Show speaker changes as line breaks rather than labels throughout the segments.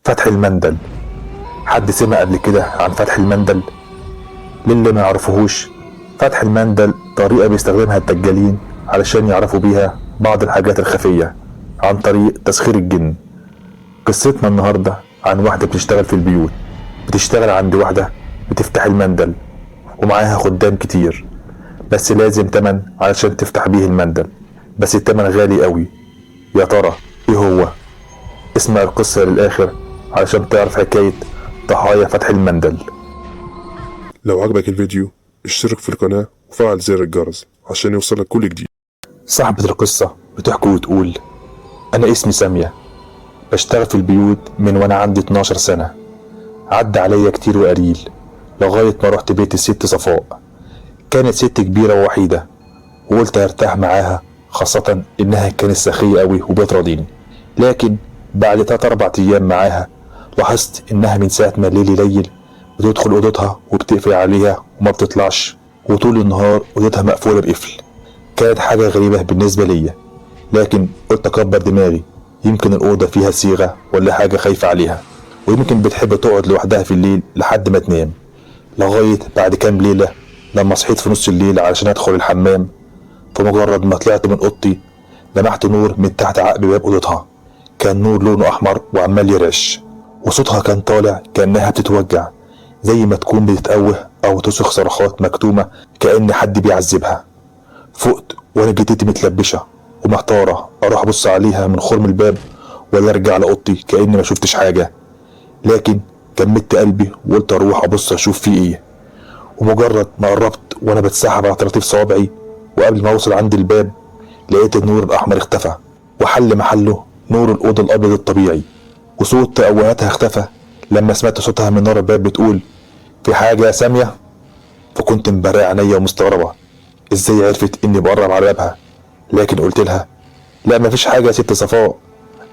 فتح المندل. حد سمع قبل كده عن فتح المندل؟ للي ما يعرفوهوش، فتح المندل طريقة بيستخدمها الدجالين علشان يعرفوا بيها بعض الحاجات الخفية عن طريق تسخير الجن. قصتنا النهاردة عن واحدة بتشتغل في البيوت، بتشتغل عند واحدة بتفتح المندل ومعاها خدام كتير، بس لازم تمن علشان تفتح بيه المندل، بس التمن غالي قوي. يا ترى ايه هو؟ اسمع القصة للآخر علشان تعرف حكاية ضحايا فتح المندل.
لو عجبك الفيديو اشترك في القناة وفعل زر الجرس عشان يوصلك كل جديد.
صاحبة القصة بتحكي وتقول: أنا اسمي سامية، بشتغل في البيوت من وأنا عندي 12 سنة. عدى عليا كتير وقليل لغاية ما رحت بيت الست صفاء. كانت ست كبيرة ووحيدة، وقلت هرتاح معاها، خاصة إنها كانت سخية أوي وبتراضيني. لكن بعد 3-4 أيام معاها لاحظت إنها من ساعة ما الليل يليل بتدخل أوضتها وبتقفل عليها وما بتطلعش، وطول النهار أوضتها مقفولة بقفل. كانت حاجة غريبة بالنسبة ليا، لكن قلت أكبر دماغي، يمكن الأوضة فيها صيغة ولا حاجة خايفة عليها، ويمكن بتحب تقعد لوحدها في الليل لحد ما تنام. لغاية بعد كام ليلة لما صحيت في نص الليل علشان أدخل الحمام، فمجرد ما طلعت من أوضتي لمحت نور من تحت عقب باب أوضتها. كان نور لونه أحمر وعمال يرعش، وصوتها كان طالع كأنها بتتوجع، زي ما تكون بتتأوه أو تصرخ صرخات مكتومة كأن حد بيعذبها. فقت وأنا جدتي متلبشة ومحتارة أروح أبص عليها من خرم الباب ولا أرجع لأوضتي كأني ما شفتش حاجة، لكن جمدت قلبي وقلت أروح أبص أشوف فيه إيه. ومجرد ما قربت وأنا بتسحب على طراطيف صوابعي، وقبل ما أوصل عند الباب لقيت النور الأحمر اختفى وحل محله نور الأوضة الأبيض الطبيعي، وصوت تأوهاتها اختفى لما سمعت صوتها من ورا الباب بتقول: في حاجة يا سامية؟ فكنت مبرقة عينيا ومستغربة ازاي عرفت اني بقرب على بابها، لكن قلت لها: لا مفيش حاجة يا ست صفاء،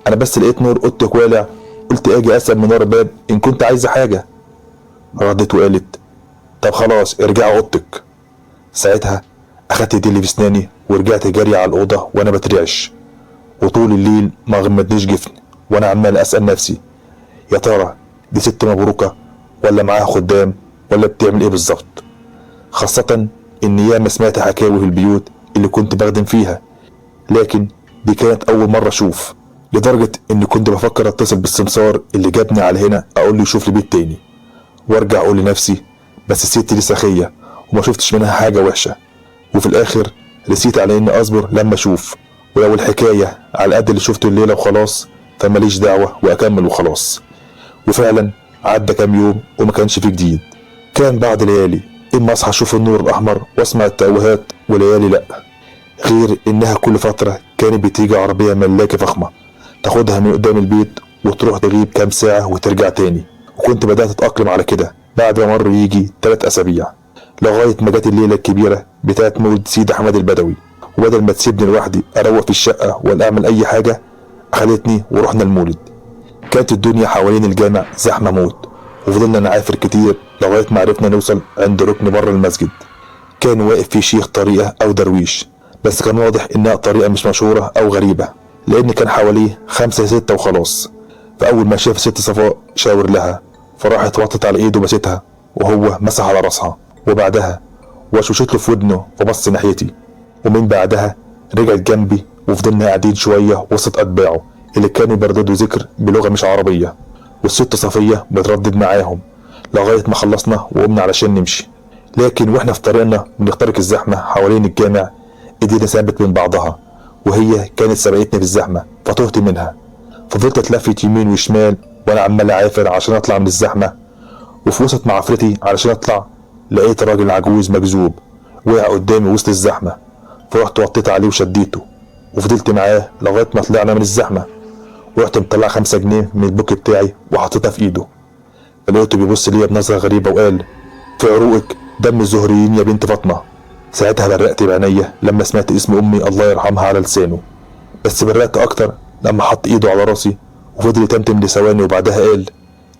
انا بس لقيت نور اوضتك والع، قلت اجي اسأل من ورا الباب ان كنت عايزة حاجة. ردت وقالت: طب خلاص ارجعي اوضتك. ساعتها اخدت ديلي في اسناني ورجعت جري على الاوضة وانا بترعش، وطول الليل ما غمضنيش جفن وانا عمال اسأل نفسي: يا ترى دي ست مبروكة ولا معاها خدام ولا بتعمل ايه بالظبط؟ خاصة إن ياما سمعت حكاوي في البيوت اللي كنت بخدم فيها، لكن دي كانت أول مرة أشوف، لدرجة إني كنت بفكر أتصل بالسمسار اللي جابني على هنا أقول له يشوف لي بيت تاني، وأرجع أقول لنفسي بس الست دي سخية وما شفتش منها حاجة وحشة. وفي الآخر رسيت على إني أصبر لما أشوف، ولو الحكاية على قد اللي شفته الليلة وخلاص فماليش دعوة وأكمل وخلاص. وفعلا عدى كام يوم وما كانش فيه جديد. كان بعد ليالي إما أصحى أشوف النور الأحمر وأسمع التأوهات، وليالي لأ، غير إنها كل فترة كانت بتيجي عربية ملاكي فخمة تاخدها من قدام البيت وتروح تغيب كام ساعة وترجع تاني. وكنت بدأت أتأقلم على كده بعد ما مر يجي 3 أسابيع، لغاية ما جت الليلة الكبيرة بتاعت مولد سيد أحمد البدوي، وبدل ما تسيبني لوحدي أروق في الشقة ولا أعمل أي حاجة، أخدتني ورحنا المولد. كانت الدنيا حوالين الجامع زحمة موت، وفضلنا نعافر كتير لغاية ما عرفنا نوصل عند ركن بره المسجد. كان واقف فيه شيخ طريقة أو درويش، بس كان واضح إنها طريقة مش مشهورة أو غريبة، لأن كان حواليه 5-6 وخلاص. فأول ما شاف ست صفاء شاور لها، فراحت وطت على إيده وبستها، وهو مسح على راسها، وبعدها وشوشت له في ودنه وبص ناحيتي. ومن بعدها رجعت جنبي وفضلنا قاعدين شوية وسط أتباعه اللي كانوا بيرددوا ذكر بلغة مش عربية، والست صفية بتردد معاهم لغاية ما خلصنا وقمنا علشان نمشي. لكن واحنا في طريقنا بنخترق الزحمة حوالين الجامع، ايدينا سابت من بعضها، وهي كانت سبقتني في الزحمة فتهت منها، فضلت اتلفت يمين وشمال وانا عمال اعافر عشان اطلع من الزحمة. وفي وسط معافرتي علشان اطلع لقيت راجل عجوز مجذوب وقع قدامي وسط الزحمة، فرحت وطيت عليه وشديته وفضلت معاه لغاية ما طلعنا من الزحمة. ورحت مطلع 5 جنيه من البوك بتاعي وحطيتها في ايده. لقيته بيبص ليا بنظرة غريبة وقال: في عروقك دم الزهريين يا بنت فاطمة. ساعتها برقت بعينيا لما سمعت اسم أمي الله يرحمها على لسانه، بس برقت أكتر لما حط إيده على راسي وفضل يتمتم لثواني، وبعدها قال: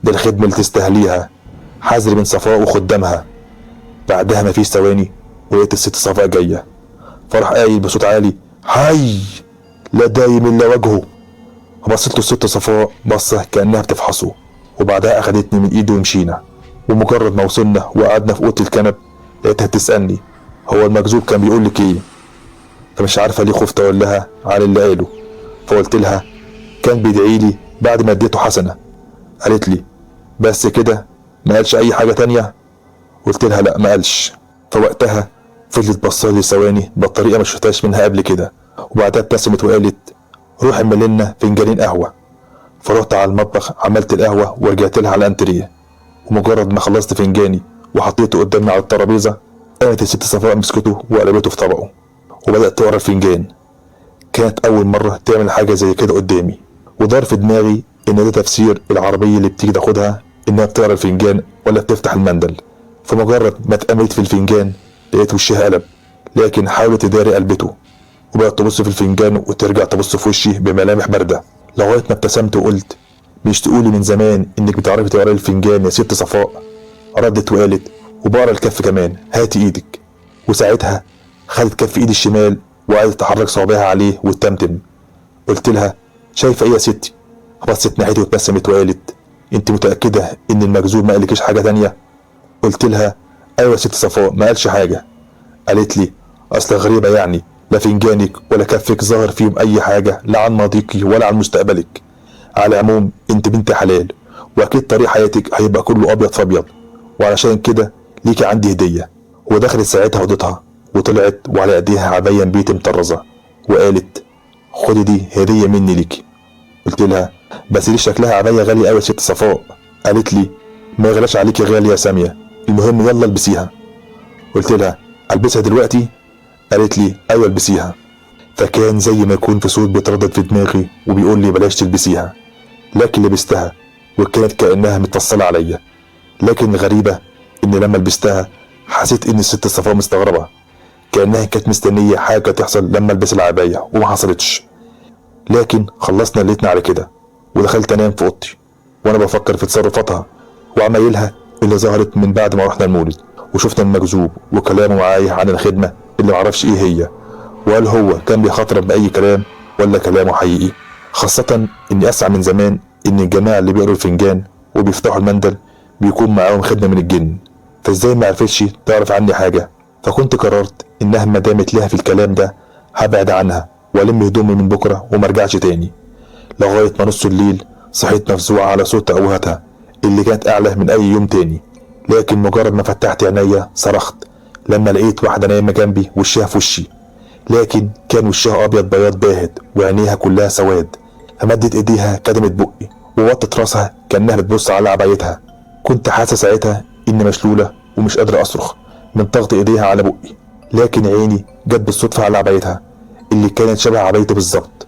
ده الخدمة اللي تستاهليها، حذري من صفاء وخدامها. بعدها مفيش ثواني ولقيت الست صفاء جاية، فراح قايل بصوت عالي: حي لا دايم إلا وجهه. فبصيت له الست صفاء بصة كأنها بتفحصه، وبعدها أخدتني من إيدي ومشينا. ومجرد ما وصلنا وقعدنا في أوضة الكنب لقيتها بتسألني هو المجذوب كان بيقول لك إيه؟ فمش عارفة ليه خفت أقول لها على اللي قاله، فقلت لها كان بيدعي لي بعد ما اديته حسنة. قالت لي بس كده، ما قالش أي حاجة تانية؟ قلت لها لا ما قالش. فوقتها فضلت بصالي ثواني بالطريقة ما شفتهاش منها قبل كده، وبعدها ابتسمت وقالت روح اعمل لنا فنجانين قهوة. فرحت على المطبخ عملت القهوة ورجعت لها على الانتريه، ومجرد ما خلصت فنجاني وحطيته قدامي على الترابيزة قامت الست صفاء مسكته وقلبته في طبقه وبدأت تقرا الفنجان. كانت أول مرة تعمل حاجة زي كده قدامي، ودار في دماغي إن ده تفسير العربية اللي بتيجي تاخدها إنها بتقرا الفنجان ولا بتفتح المندل. فمجرد ما اتأملت في الفنجان لقيت وشها قلب، لكن حاولت تداري قلبته وبقت تبص في الفنجان وترجع تبص في وشي بملامح باردة، لغاية ما ابتسمت وقلت مش تقولي من زمان إنك بتعرفي تقري الفنجان يا ست صفاء؟ ردت وقالت وبقرا الكف كمان، هاتي إيدك. وساعتها خدت كف إيدي الشمال وقعدت تحرك صوابعها عليه وتتمتم. قلت لها شايفة إيه يا ستي؟ بصت ناحيتي وابتسمت وقالت أنت متأكدة إن المجذوب ما قالكيش حاجة تانية؟ قلت لها أيوة يا ست صفاء ما قالش حاجة. قالت لي أصل غريبة يعني، لا فنجانك ولا كفك ظاهر فيهم أي حاجة، لا عن ماضيكي ولا عن مستقبلك. على العموم أنت بنت حلال وأكيد طريق حياتك هيبقى كله أبيض فأبيض، وعلشان كده ليكي عندي هدية. ودخلت ساعتها أوضتها وطلعت وعلى ايديها عباية بيت مطرزة وقالت خدي دي هدية مني ليكي. قلت لها بس دي شكلها عباية غالية قوي يا ست صفاء. قالت لي ما يغلاش عليكي غالية يا سامية، المهم يلا البسيها. قلت لها البسها دلوقتي؟ قالت لي ايوه البسيها. فكان زي ما يكون في صوت بيتردد في دماغي وبيقول لي بلاش تلبسيها، لكن لبستها وكانت كأنها متصلة عليا. لكن غريبة ان لما لبستها حسيت ان الست صفاء مستغربة، كأنها كانت مستنية حاجة تحصل لما البس العباية وما حصلتش. لكن خلصنا ليلتنا على كده ودخلت انام في اوضتي وانا بفكر في تصرفاتها وعمايلها اللي ظهرت من بعد ما رحنا المولد وشفنا المجذوب وكلامه معايا عن الخدمة اللي معرفش ايه هي، وهل هو كان بيخاطر بأي كلام ولا كلامه حقيقي. خاصة اني اسعى من زمان ان الجماعة اللي بيقروا الفنجان وبيفتحوا المندل بيكون معاهم خدمة من الجن، فازاي ما عرفتش تعرف عني حاجة؟ فكنت قررت انها ما دامت لها في الكلام ده هبعد عنها والم هدومي من بكرة وما ارجعش تاني. لغاية ما نص الليل صحيت مفزوعة على صوت تأوهتها اللي كانت اعلى من اي يوم تاني، لكن مجرد ما فتحت عينيا صرخت لما لقيت واحدة نايمة جنبي وشها في وشي، لكن كان وشها ابيض بياض باهت وعينيها كلها سواد. فمدت ايديها كدمت بقي ووطت راسها كانها بتبص على عبايتها. كنت حاسة ساعتها اني مشلولة ومش قادرة اصرخ من ضغط ايديها على بقي، لكن عيني جت بالصدفة على عبايتها اللي كانت شبه عبايتي بالظبط.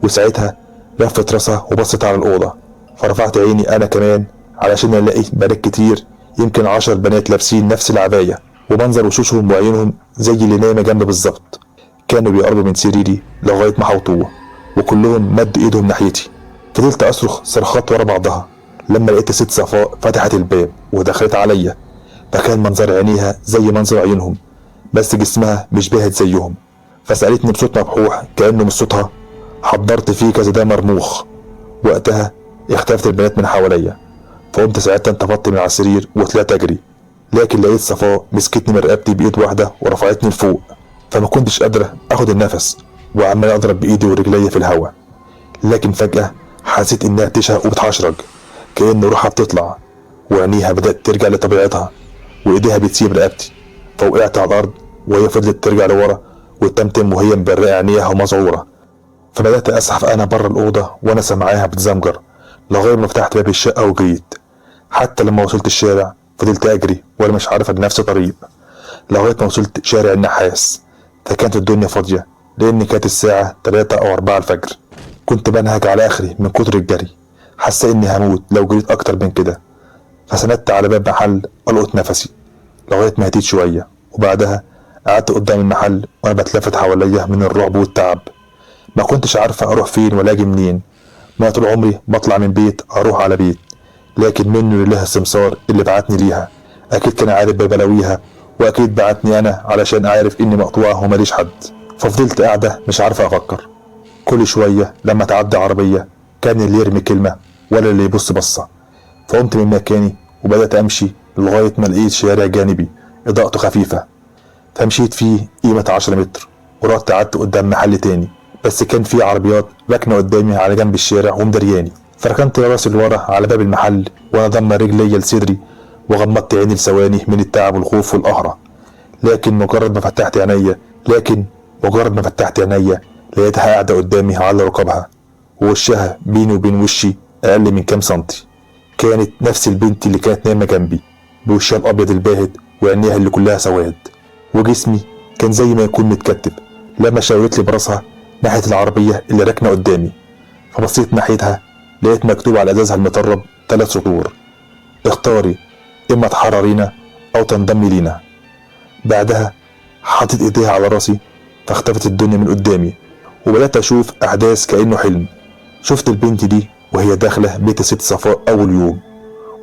وساعتها لفت راسها وبصت على الأوضة، فرفعت عيني أنا كمان علشان ألاقي بنات كتير، يمكن 10 بنات لابسين نفس العباية ومنظر وشوشهم وعيونهم زي اللي نايمة جنبي بالظبط. كانوا بيقربوا من سريري لغاية ما حوطوه وكلهم مدوا ايدهم ناحيتي. فضلت أصرخ صرخات ورا بعضها لما لقيت الست صفاء فتحت الباب ودخلت عليا، فكان منظر عينيها زي منظر عيونهم بس جسمها مش باهت زيهم. فسألتني بصوت مبحوح كأنه مش صوتها، حضرت فيه كذا ده مرموخ. وقتها اختفت البنات من حواليا، فقمت ساعتها انتفضت من على السرير وطلعت اجري، لكن لقيت صفاء مسكتني من رقبتي بايد واحده ورفعتني لفوق، فما كنتش قادره اخد النفس وعمال اضرب بايدي ورجلي في الهواء. لكن فجاه حسيت انها بتشهق وبتحشرج كأن روحها بتطلع، وعينيها بدأت ترجع لطبيعتها وايديها بتسيب رقبتي. فوقعت على الارض وهي فضلت ترجع لورا وتمتم وهي مبرقه عينيها ومذعوره. فبدأت اسحف انا بره الاوضه وانا سامعاها بتزمجر لغايه ما فتحت باب الشقه وجريت. حتى لما وصلت الشارع فضلت اجري وانا مش عارفه لنفسي طريق لغايه ما وصلت شارع النحاس. فكانت الدنيا فاضيه لان كانت الساعه 3 او 4 الفجر. كنت بنهج على اخري من كتر الجري، حاسه اني هموت لو جريت اكتر من كده. فسندت على باب محل القط نفسي لغايه ما هديت شويه، وبعدها قعدت قدام المحل وانا بتلفت حواليا من الرعب والتعب. ما كنتش عارفه اروح فين ولا اجي منين، ما طول عمري بطلع من بيت اروح على بيت، لكن منه لله السمسار اللي بعتني ليها اكيد كان عارف ببلاويها، واكيد بعتني انا علشان اعرف اني مقطوعه وماليش حد. ففضلت قاعده مش عارفه افكر. كل شويه لما تعدي عربيه كان اللي يرمي كلمه ولا اللي يبص بصه. فقمت من مكاني وبدأت أمشي لغاية ما لقيت شارع جانبي إضاءته خفيفة، فمشيت فيه قيمة 10 متر ورحت قعدت قدام محل تاني، بس كان فيه عربيات راكنة قدامي على جنب الشارع ومدرياني. فركنت راسي لورا على باب المحل وأنا ضم رجلي لصدري وغمضت عيني لثواني من التعب والخوف والقهرة. لكن مجرد ما فتحت عينيا لقيتها قاعدة قدامي على ركبها، ووشها بيني وبين وشي أقل من كام سنتي. كانت نفس البنت اللي كانت نايمة جنبي، بوشها الأبيض الباهت وعينيها اللي كلها سواد، وجسمي كان زي ما يكون متكتف لما شاورت لي براسها ناحية العربية اللي راكنة قدامي. فبصيت ناحيتها لقيت مكتوب على ازازها المطرب 3 سطور: اختاري اما تحررينا او تنضمي لينا. بعدها حطت ايديها على راسي فاختفت الدنيا من قدامي، وبدأت اشوف احداث كأنه حلم. شفت البنت دي وهي داخلة بيت ست صفاء اول يوم،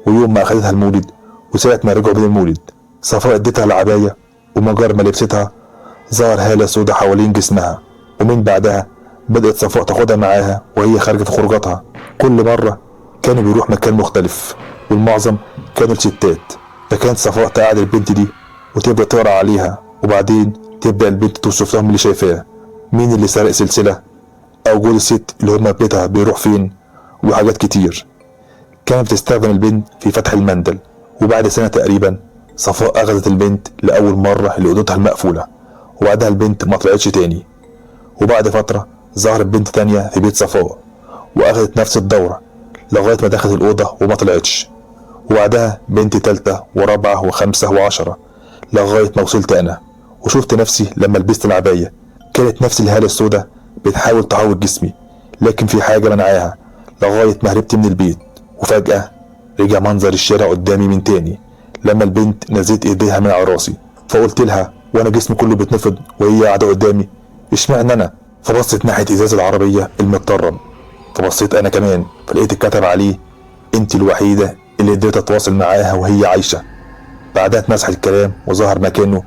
ويوم ما اخدتها المولد، وساعة ما رجعوا من المولد صفاء اديتها العباية، ومجرد ما لبستها ظهر هالة سودة حوالين جسمها. ومن بعدها بدأت صفاء تاخدها معاها وهي خارجة في خروجاتها. كل مرة كانوا بيروح مكان مختلف، والمعظم كانوا الستات. فكانت صفاء تقعد البنت دي وتبدأ تقرأ عليها، وبعدين تبدأ البنت توصف لهم اللي شايفاه، مين اللي سرق سلسلة، أو جوز الست اللي هما بيتها بيروح فين، وحاجات كتير. كانت بتستخدم البنت في فتح المندل. وبعد سنة تقريبا صفاء أخذت البنت لأول مرة لأوضتها المقفولة، وبعدها البنت ما طلعتش تاني. وبعد فترة ظهرت بنت تانية في بيت صفاء وأخذت نفس الدورة لغاية ما دخلت الأوضة وما طلعتش. وبعدها بنت تالتة ورابعة وخمسة و10 لغاية ما وصلت أنا وشفت نفسي لما لبست العباية. كانت نفس الهالة السوداء بتحاول تعوج جسمي، لكن في حاجة منعاها لغاية ما هربت من البيت. وفجأة رجع منظر الشارع قدامي من تاني لما البنت نزلت ايديها من على راسي. فقلت لها وانا جسمي كله بيتنفض وهي قاعدة قدامي: اشمعنى انا؟ فبصت ناحية ازاز العربية المتطرب، فبصيت انا كمان فلقيت اتكتب عليه: انت الوحيدة اللي قدرت اتواصل معاها وهي عايشة. بعدها اتمسح الكلام وظهر مكانه: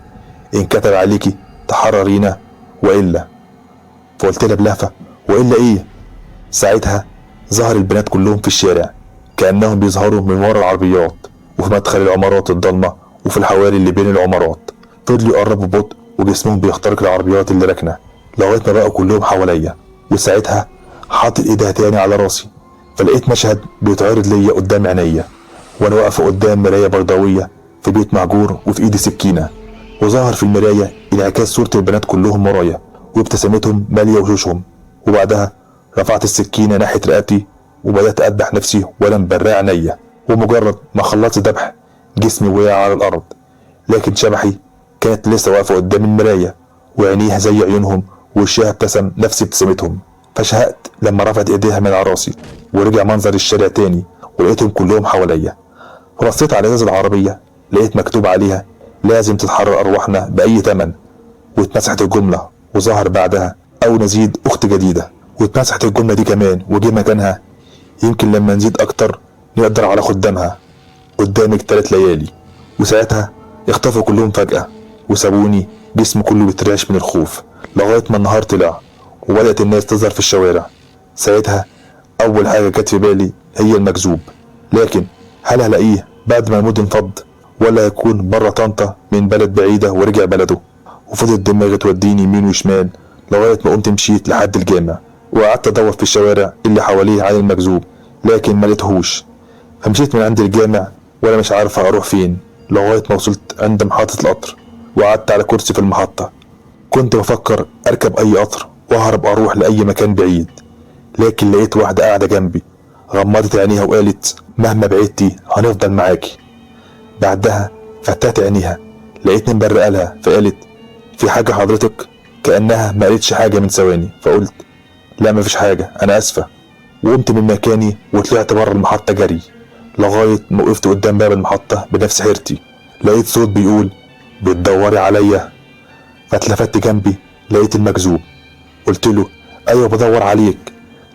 انكتب عليكي تحررينا وإلا. فقلت لها بلهفة: وإلا ايه؟ ساعتها ظهر البنات كلهم في الشارع كأنهم بيظهروا من ورا العربيات وفي مدخل العمارات الضلمة وفي الحواري اللي بين العمارات. فضلوا يقربوا ببطء وجسمهم بيخترق العربيات اللي راكنة لغاية ما بقوا كلهم حواليا. وساعتها حاطط ايدها تاني على راسي، فلقيت مشهد بيتعرض ليا قدام عينيا وانا واقفة قدام مراية بيضاوية في بيت مهجور وفي ايدي سكينة، وظهر في المراية انعكاس صورة البنات كلهم ورايا وابتسامتهم مالية وشوشهم. وبعدها رفعت السكينة ناحية رقبتي وبدأت أذبح نفسي وأنا مبرق عينيا. ومجرد ما خلصت ذبح جسمي وقع على الأرض، لكن شبحي كانت لسه واقفة قدام المراية وعينيها زي عيونهم ووشها ابتسم نفس ابتسامتهم. فشهقت لما رفعت ايديها من على راسي ورجع منظر الشارع تاني ولقيتهم كلهم حواليا. فبصيت على ازاز العربية لقيت مكتوب عليها: لازم تتحرر أرواحنا بأي تمن. واتمسحت الجملة وظهر بعدها: أو نزيد أخت جديدة. واتمسحت الجملة دي كمان وجه مكانها: يمكن لما نزيد أكتر نقدر على خدامها، قدامك 3 ليالي. وساعتها اختفوا كلهم فجأة وسابوني جسمي كله بيترعش من الخوف لغاية ما النهار طلع وبدأت الناس تظهر في الشوارع. ساعتها أول حاجة جت في بالي هي المجذوب، لكن هل هلاقيه بعد ما الموت انفض ولا يكون بره طنطا من بلد بعيدة ورجع بلده؟ وفضلت دماغي توديني يمين وشمال لغاية ما قمت مشيت لحد الجامع وقعدت أدور في الشوارع اللي حواليه عن المجذوب، لكن ما لقيتهوش. فمشيت من عند الجامع وأنا مش عارفة أروح فين لغاية ما وصلت عند محطة القطر وقعدت على كرسي في المحطة. كنت بفكر أركب أي قطر وأهرب أروح لأي مكان بعيد، لكن لقيت واحدة قاعدة جنبي غمضت عينيها وقالت: مهما بعدتي هنفضل معاكي. بعدها فتحت عينيها لقيتني مبرقة لها، فقالت: في حاجة حضرتك؟ كأنها ما قالتش حاجة من ثواني. فقلت: لا مفيش حاجة، أنا آسفة. وقمت من مكاني وطلعت بره المحطة جري لغاية ما وقفت قدام باب المحطة بنفس حيرتي. لقيت صوت بيقول: بتدوري عليا؟ فاتلفت جنبي لقيت المجذوب. قلت له: أيوة بدور عليك.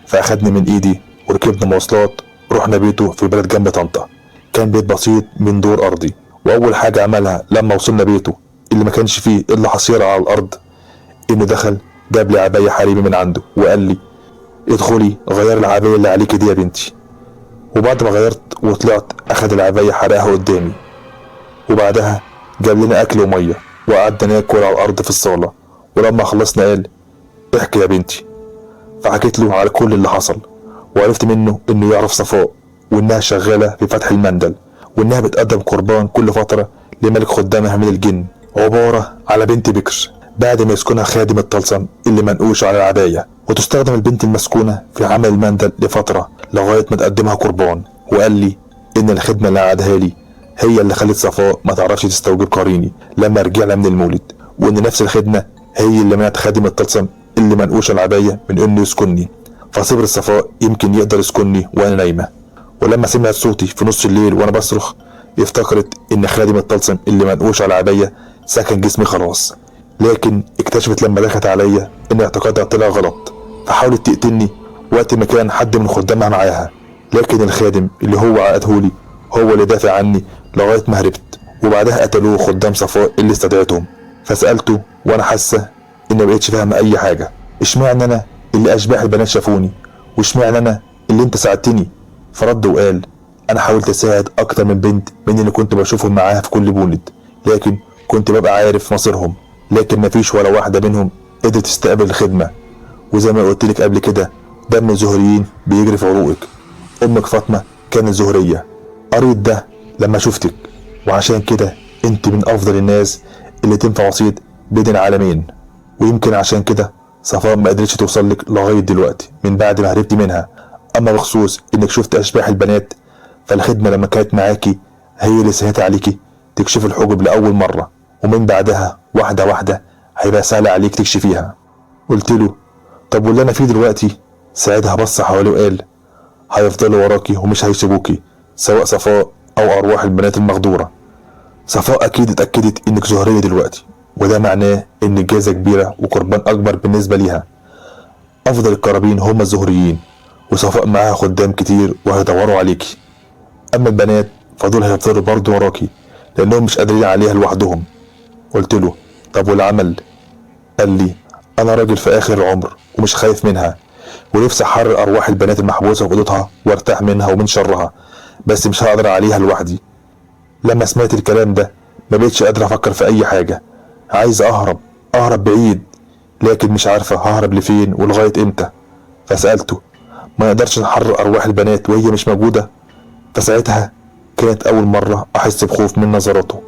فأخدني من إيدي وركبنا مواصلات رحنا بيته في بلد جنب طنطا. كان بيت بسيط من دور أرضي، وأول حاجة عملها لما وصلنا بيته اللي ما كانش فيه إلا حصيرة على الأرض إنه دخل جاب لي عباية حريمي من عنده وقال لي: ادخلي غير العباية اللي عليكي دي يا بنتي. وبعد ما غيرت وطلعت أخد العباية حرقها قدامي، وبعدها جاب لنا أكل ومية وقعدنا ناكل على الأرض في الصالة. ولما خلصنا قال احكي يا بنتي، فحكيت له على كل اللي حصل، وعرفت منه إنه يعرف صفاء وإنها شغالة في فتح المندل، وإنها بتقدم قربان كل فترة لملك خدامها من الجن، عبارة على بنت بكر بعد ما يسكنها خادم الطلسم اللي منقوش على العباية، وتستخدم البنت المسكونة في عمل المندل لفترة لغاية ما تقدمها قربان. وقال لي إن الخدمة اللي عادها لي هي اللي خلت صفاء ما تعرفش تستوجب قريني لما رجعنا من المولد، وإن نفس الخدمة هي اللي منعت خادم الطلسم اللي منقوش العباية من إنه يسكنني، فصبر الصفاء يمكن يقدر يسكنني وأنا نايمة. ولما سمعت صوتي في نص الليل وأنا بصرخ افتكرت إن خادم الطلسم اللي منقوش على العباية سكن جسمي خلاص، لكن اكتشفت لما دخلت عليا إن اعتقادها طلع غلط، فحاولت تقتلني وقت ما كان حد من خدامها معاها، لكن الخادم اللي هو عقدهولي هو اللي دافع عني لغاية ما هربت، وبعدها قتلوه خدام صفاء اللي استدعتهم. فسألته وأنا حاسة إني مبقتش فاهمة أي حاجة، اشمعنى أنا اللي أشباح البنات شافوني، واشمعنى أنا اللي أنت ساعدتني؟ فرد وقال أنا حاولت أساعد أكتر من بنت من اللي كنت بشوفهم معاها في كل مولد، لكن كنت ببقى عارف مصيرهم، لكن مفيش ولا واحدة منهم قدرت تستقبل الخدمة. وزي ما قلت لك قبل كده دم الزهريين بيجري في عروقك، أمك فاطمة كانت زهرية، قريت ده لما شفتك، وعشان كده انت من أفضل الناس اللي تنفع وسيط بين العالمين. ويمكن عشان كده صفاء ما قدرتش توصل لك لغاية دلوقتي من بعد ما هربتي منها. أما بخصوص إنك شفت أشباح البنات، فالخدمة لما كانت معاكي هي اللي سهلت عليكي تكشف الحجب لأول مرة، ومن بعدها واحدة واحدة هيبقى سهل عليك تكشفيها. قلت له طب واللي أنا فيه دلوقتي؟ ساعتها بص حواليه وقال هيفضلوا وراكي ومش هيسيبوكي، سواء صفاء أو أرواح البنات المغدورة. صفاء أكيد اتأكدت إنك زهرية دلوقتي، وده معناه إن الجائزة كبيرة وقربان أكبر بالنسبة ليها. أفضل القرابين هم الزهريين، وصفاء معاها خدام كتير وهيدوروا عليكي. أما البنات فدول هيفضلوا برضه وراكي لأنهم مش قادرين عليها لوحدهم. قلت له طب والعمل؟ قال لي أنا راجل في آخر العمر ومش خايف منها، ونفسي أحرر أرواح البنات المحبوسة في أوضتها وارتاح منها ومن شرها، بس مش هقدر عليها لوحدي. لما سمعت الكلام ده ما بقتش قادر أفكر في أي حاجة، عايز أهرب، أهرب بعيد، لكن مش عارفة ههرب لفين ولغاية إمتى. فسألته ما نقدرش نحرر أرواح البنات وهي مش موجودة؟ فساعتها كانت أول مرة أحس بخوف من نظراته.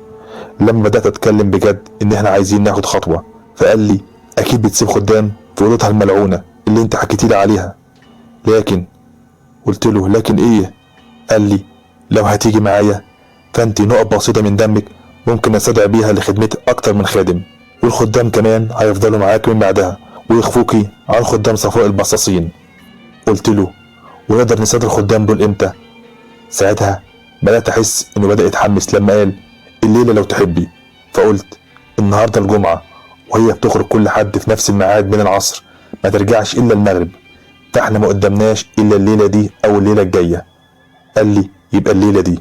لما بدأت أتكلم بجد إن إحنا عايزين ناخد خطوة، فقال لي أكيد بتسيب خدام في أوضتها الملعونة اللي أنت حكيتي لي عليها. لكن قلت له لكن إيه؟ قال لي لو هتيجي معايا فأنت نقط بسيطة من دمك ممكن أستدعي بيها لخدمتي أكتر من خادم، والخدام كمان هيفضلوا معاك من بعدها ويخفوكي عن خدام صفاء البصاصين. قلت له ونقدر نستدعي الخدام دول إمتى؟ ساعتها بدأت أحس إنه بدأ يتحمس لما قال الليلة لو تحبي. فقلت النهاردة الجمعة وهي بتخرج كل حد في نفس الميعاد من العصر، ما ترجعش إلا المغرب، فإحنا ما قدامناش إلا الليلة دي أو الليلة الجاية. قال لي يبقى الليلة دي.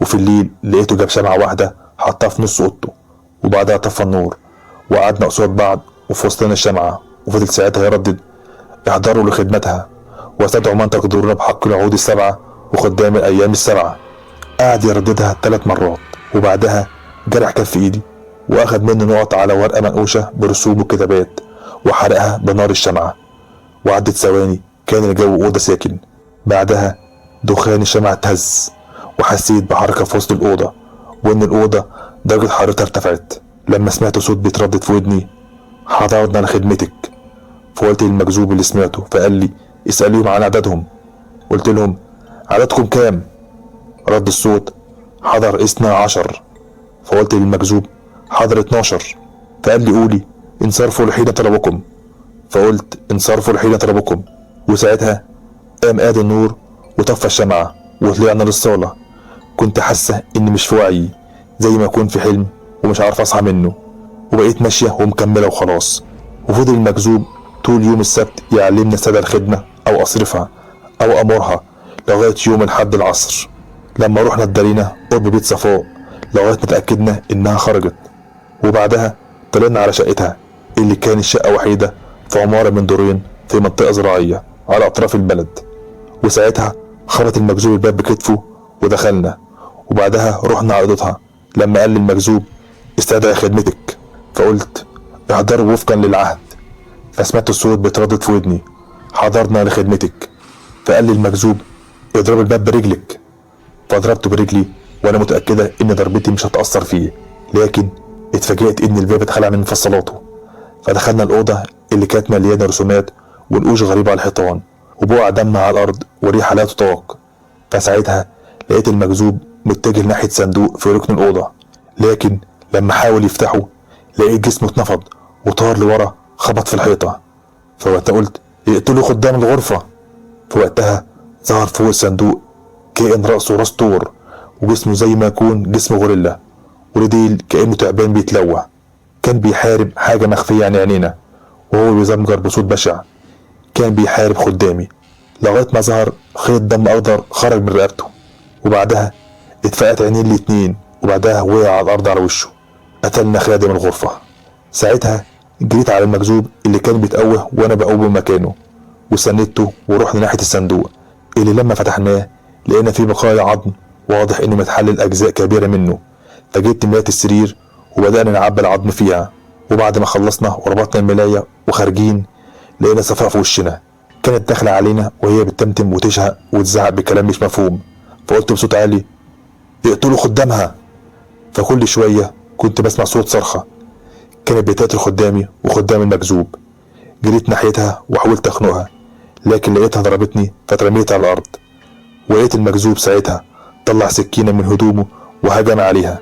وفي الليل لقيته جاب شمعة واحدة حطها في نص أوضته، وبعدها طفى النور وقعدنا قصاد بعض وفي وسطنا الشمعة، وفضل ساعتها يردد احضروا لخدمتها واستدعوا من تقدرون بحق العهود السبعة وخدام الأيام السبعة. قعد يرددها 3 مرات، وبعدها جرح كف إيدي وأخد منه نقط على ورقة منقوشة برسوم وكتابات وحرقها بنار الشمعة. وعدت ثواني كان الجو أوضة ساكن، بعدها دخان الشمعة اتهز وحسيت بحركة في وسط الأوضة، وإن الأوضة درجة حرارتها ارتفعت. لما سمعت صوت بيتردد في ودني حضرنا لخدمتك، فقلت للمجذوب اللي سمعته، فقال لي اسأليهم عن عددهم. قلت لهم عددكم كام؟ رد الصوت حضر 12. فقلت للمجذوب حضر 12. فقال لي قولي انصرفوا لحين طلبكم. فقلت انصرفوا لحين طلبكم. وساعتها قام قاد النور وطفى الشمعة وطلعنا للصالة. كنت حاسة إني مش في وعيي، زي ما أكون في حلم ومش عارف أصحى منه، وبقيت ماشية ومكملة وخلاص. وفضل المجذوب طول يوم السبت يعلمنا سدى الخدمة أو أصرفها أو أمرها لغاية يوم الحد العصر، لما رحنا اتدارينا قرب بيت صفاء لغاية ما تأكدنا إنها خرجت. وبعدها طلعنا على شقتها اللي كانت شقة وحيدة في عمارة من دورين في منطقة زراعية على أطراف البلد. وساعتها خبط المجذوب الباب بكتفه ودخلنا، وبعدها رحنا على أوضتها. لما قال للمجذوب استدعي خدمتك، فقلت احضروا وفقا للعهد. فسمعت الصوت بيتردد في ودني، حضرنا لخدمتك. فقال لي المجذوب اضرب الباب برجلك، فضربته برجلي وانا متأكدة ان ضربتي مش هتأثر فيه، لكن اتفاجئت ان الباب اتخلع من مفصلاته. فدخلنا الأوضة اللي كانت مليانة رسومات ونقوش غريبة على الحيطان وبقع دم على الأرض وريحة لا تطاق. فساعتها لقيت المجذوب متجه ناحية صندوق في ركن الأوضة، لكن لما حاول يفتحه لقيت جسمه اتنفض وطار لورا خبط في الحيطة. فوقتها قلت اقتلوا خدام الغرفة. فوقتها ظهر فوق الصندوق كائن رأسه راس طور وجسمه زي ما يكون جسم غوريلا ورديل كأنه تعبان بيتلوى. كان بيحارب حاجة مخفية عن عينينا وهو بيزمجر بصوت بشع. كان بيحارب خدامي لغاية ما ظهر خيط دم أخضر خرج من رقبته، وبعدها اتفقت عينين الاتنين، وبعدها وقع على الأرض على وشه. قتلنا خادم الغرفة. ساعتها جريت على المجذوب اللي كان بيتقوه وأنا بقوم مكانه، وسندته ورحنا ناحية الصندوق اللي لما فتحناه لقينا فيه بقايا عظم واضح إنه متحلل أجزاء كبيرة منه. فجبت ملاية السرير وبدأنا نعبي العظم فيها، وبعد ما خلصنا وربطنا الملاية وخارجين لقينا صفاء في وشنا. كانت داخلة علينا وهي بتتمتم وتشهق وتزعق بكلام مش مفهوم. فقلت بصوت عالي اقتلوا خدامها. فكل شوية كنت بسمع صوت صرخة كانت بتقتل خدامي وخدام المجذوب. جريت ناحيتها وحاولت اخنقها، لكن لقيتها ضربتني فترميت على الأرض. ولقيت المجذوب ساعتها طلع سكينة من هدومه وهجم عليها،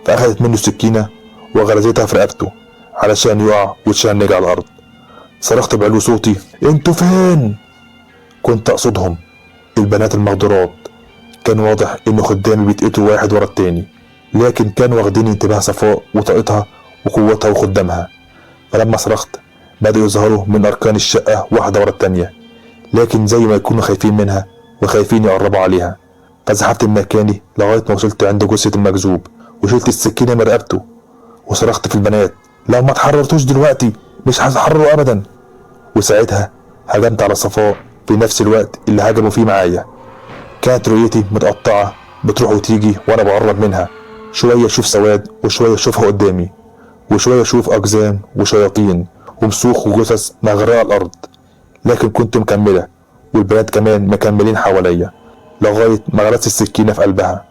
فأخذت منه السكينة وغرزتها في رقبته علشان يقع ويتشنج على الأرض. صرخت بعلو صوتي انتوا فين؟ كنت أقصدهم البنات المغدورات. كان واضح إن خدامي بيتقتلوا واحد ورا التاني، لكن كانوا واخدين انتباه صفاء وطاقتها وقوتها وخدامها. فلما صرخت بدأوا يظهروا من أركان الشقة واحدة ورا التانية، لكن زي ما يكونوا خايفين منها وخايفين يقربوا عليها. فزحفت من مكاني لغاية ما وصلت عند جثة المجذوب وشلت السكينة من رقبته وصرخت في البنات لو ما اتحررتوش دلوقتي مش هتحرروا أبدا. وساعتها هجمت على صفاء في نفس الوقت اللي هجموا فيه معايا. كانت رؤيتي متقطعة بتروح وتيجي وأنا بقرب منها، شوية أشوف سواد وشوية أشوفها قدامي، وشوية أشوف أقزام وشياطين ومسوخ وجثث مغرقة الأرض. لكن كنت مكملة والبنات كمان مكملين حواليا لغاية ما غرست السكينة في قلبها.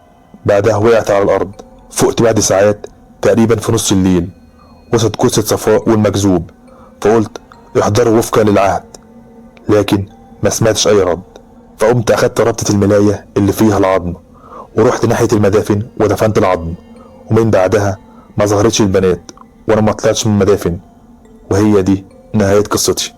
بعدها وقعت على الأرض. فقت بعد ساعات تقريبا في نص الليل وسط جثة صفاء والمجذوب. فقلت احضروا وفقا للعهد، لكن ما سمعتش أي رد. فقمت أخدت ربطة الملاية اللي فيها العظم ورحت ناحية المدافن ودفنت العظم. ومن بعدها ما ظهرتش البنات وأنا ما طلعتش من المدافن. وهي دي نهاية قصتي.